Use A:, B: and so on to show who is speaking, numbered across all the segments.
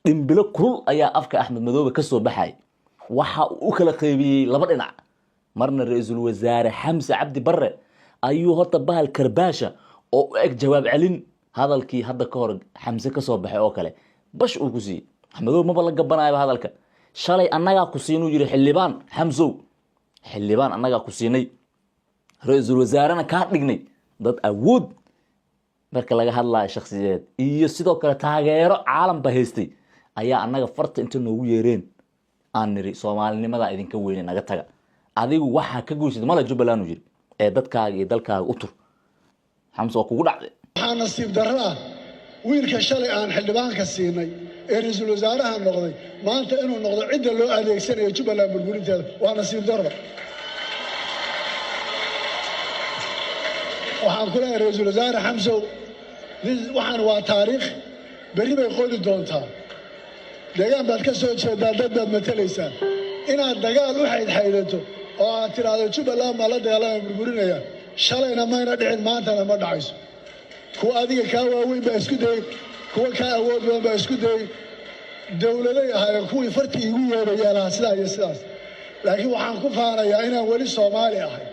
A: Dhimbilo kulul ayaa afka Axmed Madoobe ka soo baxay. Waxa uu u kala qaybiyey laba dhinac. Marna Ra-iisul Wasaare Xamse Cabdi Barre ayuu horta bahal karbaasha oo u eg jawaab celin hadalkii hadda ka hor Xamse ka soo baxay oo kale bash uu ku siiyey. Axmedoobe maba la gabanayaba hadalka. Shalay annagaa ku siinuu yidhi xildhibaan Xamsow, xildhibaan annagaa ku siinay, ra-iisul wasaarena kaa dhignay. Dad awood marka laga hadlayo shaksiyeed iyo sidoo kale taageero caalam ba haystay ayaa annaga farta inta noogu yeereen aan niri soomaalinimadaa idinka weyne, naga taga. Adigu waxaa ka goysid male Jubbaland uu yiri, ee dadkaaga iyo dalkaaga u tur. Xamse, waa kugu dhacday.
B: Waxaa nasiib darro ah wiilka shalay aan xildhibaanka siinay ee ra-iisul wasaaraha noqday maanta inuu noqdo cidda loo adeegsanayo Jubbaland burburinteeda. Waa nasiib darro. Waxaan ku leeyahay Ra-iisul Wasaare Xamsow, waxaan waa taariikh, berri bay qoli doontaa. Deegaan baad ka soo jeedaa, dad baad matalaysaa. Inaad dagaal u xaydxaydato oo aad tidhaahdo Jubbaland baa la dagaalama burburinaya, shalayna mayna dhicin, maantana ma dhacayso. Kuwa adiga kaa waaweyn baa isku dayey, kuwa kaa awood badan baa isku dayey. Dowladay ahaayeen kuwii fartii igu yeedhayaa lahaa sidaa iyo sidaas, laakiin waxaan ku faanayaa inaan weli Soomaali ahay.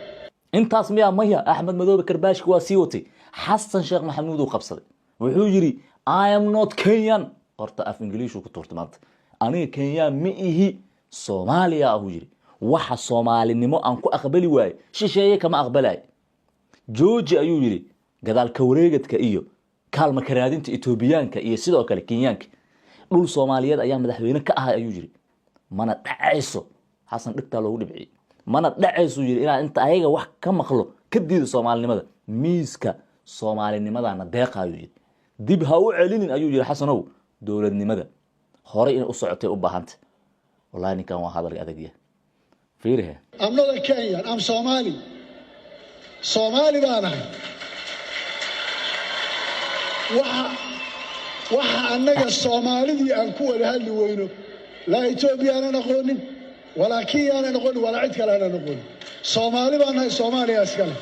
A: Intaas miyaa? Maya, Axmed Madoobe karbaashka waa sii watay. Xasan Sheekh Maxamuud uu qabsaday. Wuxuu yidhi, "I am not Kenyan." Horta af Ingiliishuu ku tuurtay maanta. Aniga Kenyan ma ihi, Soomaaliya ahuu yidhi. Waxa soomaalinimo aan ku aqbali waaye shisheeye kama aqbalay. Jooji ayuu yidhi gadaal ka wareegadka iyo kaalma karaadinta Etoobiyaanka iyo sidoo kale Kenyaanka. Dhul Soomaaliyeed ayaa madaxweyne ka ahay ayuu yidhi, mana dhacayso. Xasan dhigtaa loogu dhibciyey. Mana dhacaysuu yidhi inaan inta ayaga wax ka maqlo ka diido soomaalinimada. Miiska soomaalinimadana deeqa ayuu yidhi. Dib ha u celinin ayuu yidhi Xasanow dowladnimada, horay inay u socotay u baahanta. Wallahi ninkan waa hadalka adagya, fiirihe.
B: I'm not a Kenyan, I'm Somali. Soomaali baan ahay. Waxa annaga Soomaalidii aan ku wada hadli weyno, laa Etoobiya aanan aqoonin, walaa Kenya aanan aqoonin, walaa cid kale aanan aqoonin. Soomaali baan nahay, Soomaaliya iskale.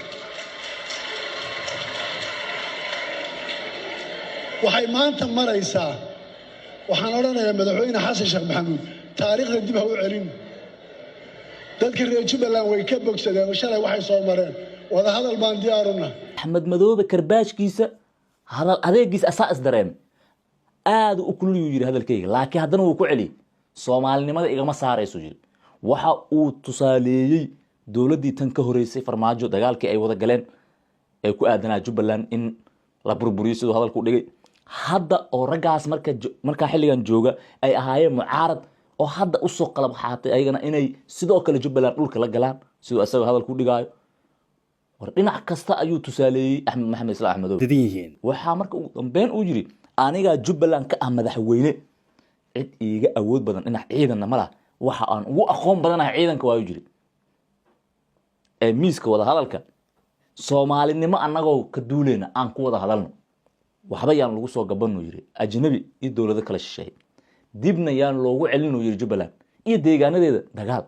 B: Waxay maanta maraysaa, waxaan odhanayaa Madaxweyne Xasan Sheekh Maxamuud, taariikhda dib ha u celin. Dadka reer Jubbaland way ka bogsadeen shalay waxay soo mareen. Wadahadal baan diyaaruna.
A: Axmed Madoobe karbaashkiisa, hadal adeegiisa asaa isdareemay. Aada u kululiyuu yidhi hadalkayga, laakiin haddana wuu ku celiyey, soomaalinimada igama saaraysu yidhi. Waxa uu tusaaleeyey dowladdii tan ka horeysay, Farmaajo, dagaalkii ay wada galeen ee ku aadanaa Jubbaland in la burburiyo, siduu hadalku dhigay. Hadda oo raggaas marka markaa xilligan jooga ay ahaayeen mucaarad oo hadda usoo qalab xaatay ayagana inay sidoo kale Jubbaland dhulka la galaan, siduu isagoo hadalku dhigaayo. War dhinac kasta ayuu tusaaleeyey Axmed Maxamed Islaam Axmedow.
C: Dadan yihiin.
A: Waxaa marka ugu dambeyn uu yidhi, anigaa Jubbaland ka ah madaxweyne, cid iiga awood badan dhinac ciidanna ma laha. Waxa aan ugu aqoon badanahay ciidanka waayuu jiri. Ee miiska wada hadalka soomaalinimo annagoo ka duuleyna aan ku wada hadalno. Waxba yaan lagu soo gabanuu yiri ajnabi iyo dowlado kala shisheeye. Dibna yaan loogu celinuu yiri Jubbaland iyo deegaanadeeda dagaal.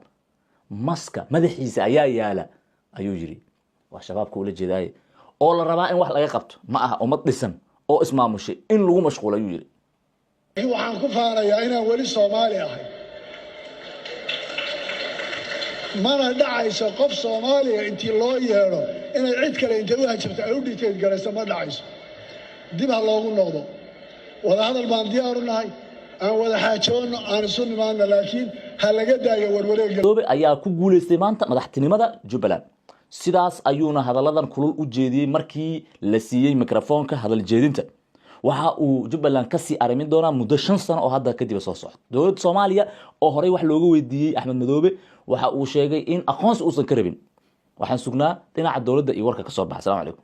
A: Maska madaxiisa ayaa yaala ayuu yiri, waa shabaabka ula jeedaaye, oo la rabaa in wax laga qabto. Ma aha ummad dhisan oo ismaamushay in lagu mashquul ayuu yiri.
B: Laakiin waxaan ku faanayaa inaan weli Soomaali ahay. Mana dhacayso qof Soomaaliya intii loo yeedho inay cid kale intay u hajabto ay u dhiteed garayso. Ma dhacayso. Dib ha loogu noqdo. Wadahadal baan diyaaru nahay, aan wada xaajoonno, aan isu nimaadno, laakiin ha laga daayo warwareegga.
A: Madoobe ayaa ku guuleystay maanta madaxtinimada Jubbaland. Sidaas ayuuna hadalladan kulul u jeediyey markii la siiyey mikrofoonka hadal jeedinta. Waxa uu Jubbaland kasii arrimin doonaa muddo 5 sano oo hadda kadib soo socda. Dowladda Soomaaliya oo horey wax looga weydiiyey Axmed Madoobe, waxa uu sheegay in aqoonsi uusan ka rabin. Waxaan sugnaa dhinaca dowladda iyo warka kasoo baxa. Assalamu calaykum.